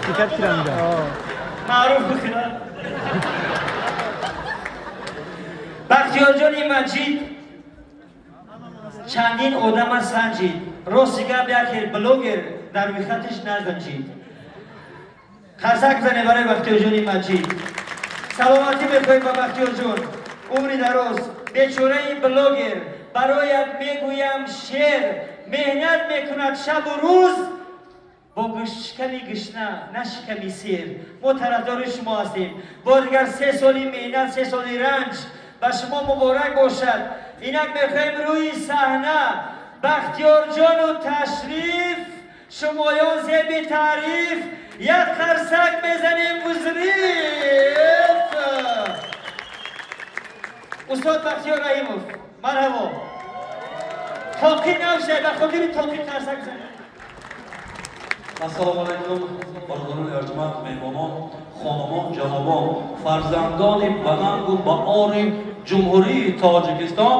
Ҳақиқат кира мегӯяд. Маъруф бихӯрад. Бахтиёрҷони Маҷид чандин одама санҷид. Рости гап, як хел блогер дар рӯйхатиш наганҷид. Қарсак бизанед барои Бахтиёрҷони Маҷид. Саломатӣ мехоҳем ба Бахтиёрҷон, умри дароз. Бечораи блогер, бароят мегӯям шер, меҳнат мекунад шабу рӯз бо шиками гушна, на шиками сер. Мо тарафдори шумо ҳастем. Бо дигар 3 соли меҳнат, 3 соли ранҷ ба шумо муборак бошад. Инак мехоҳем рӯи саҳна Бахтиёрҷону ташриф, шумоён зеби таъриф, як қарсак мезанем. Взрыв! Устод Бахтиёр Раҳимов, марҳабо. Тоқӣ навшай, ба хотири тоқӣ қарсак бизанем. Ассалому алайкум, бародарони арҷманд, меҳмонон, хонумон, ҷанобон, фарзандони банангу баори Ҷумҳурии Тоҷикистон.